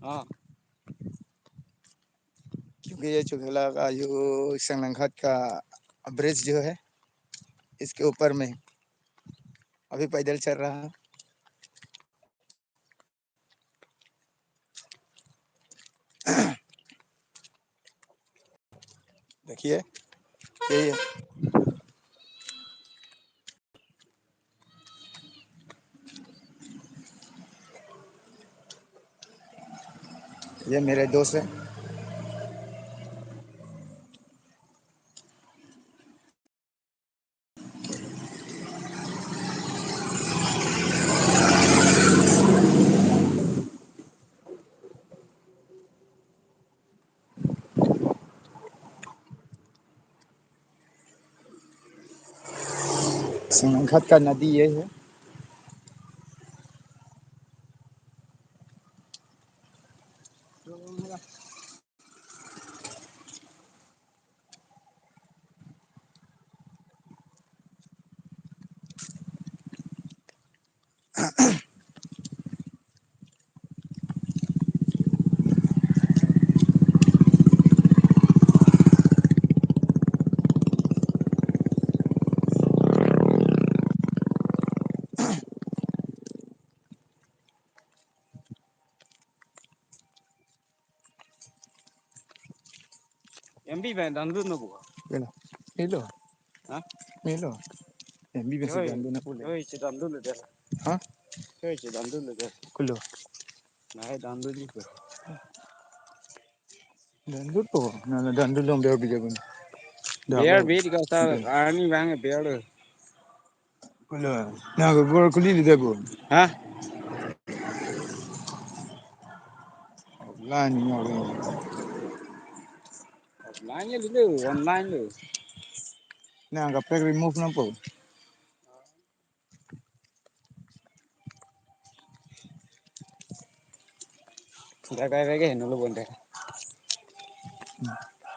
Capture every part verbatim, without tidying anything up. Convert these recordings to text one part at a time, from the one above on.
हाँ। क्योंकि ये चुखला का जो सिंगलंगखत का ब्रिज जो है, इसके ऊपर में अभी पैदल चल रहा है। देखिए, यही है। ये मेरे दोस्त हैं। सिंगलंगखत का नदी ये है। M B pen dandun nangpo. Melo. Melo. Ha? Melo. M B pen si Oi. Dandun nangpo le. Oi, si dandun le dia. Ha? Oi, si dandun le dia. Kulo. Nai dandun le dia. Dandun po. Na, na dandun long dia bijagun. Beer bid ka sa Beer. Ani bang beer. Kulo. Na go bor kuli le dia bo. Ha? Offline ni, offline. Offline le lo, online lo. Na kaprek remove nangpo. Dagai bege heno lo bonde.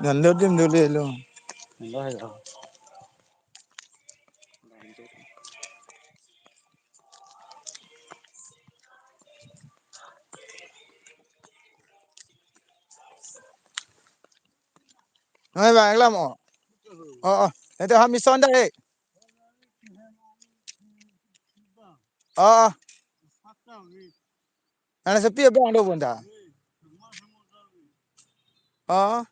Download dim dole lo. Lo hai lo. Noi bang lam o. O, o. Ito ha mison da eh. O, o. Nana sepi abang do bonta. O.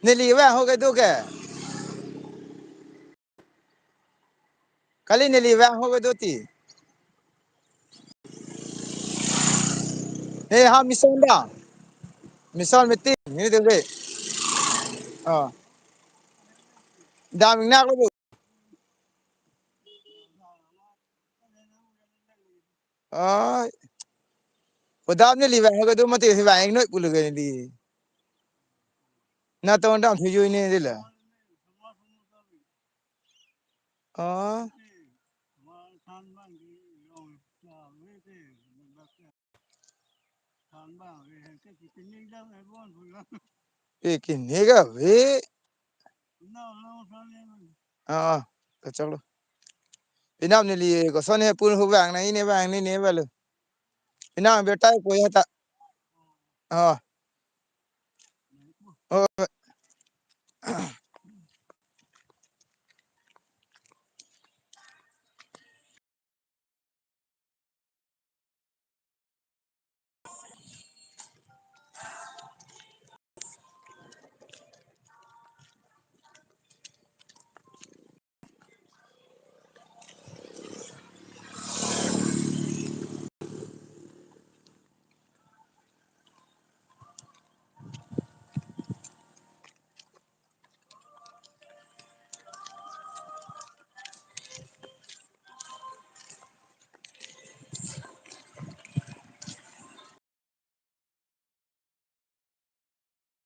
Neli vang ho kedo ke. Kali neli vang ho kedo ti. Eh, ha mison da. Mison meeting. Ini tu ke. O. Dam ingnak lo. Ai. Podam neli vang ho kedo mati si vang noi pulo ke neli. Na tong dam thuju ini dila. O. Pe kini ka ve. Ah, kachok lo. Pinam neli koson he pun hu vang na ini vang ni ni valo. Pinam betai ko ya ta. Ah. O.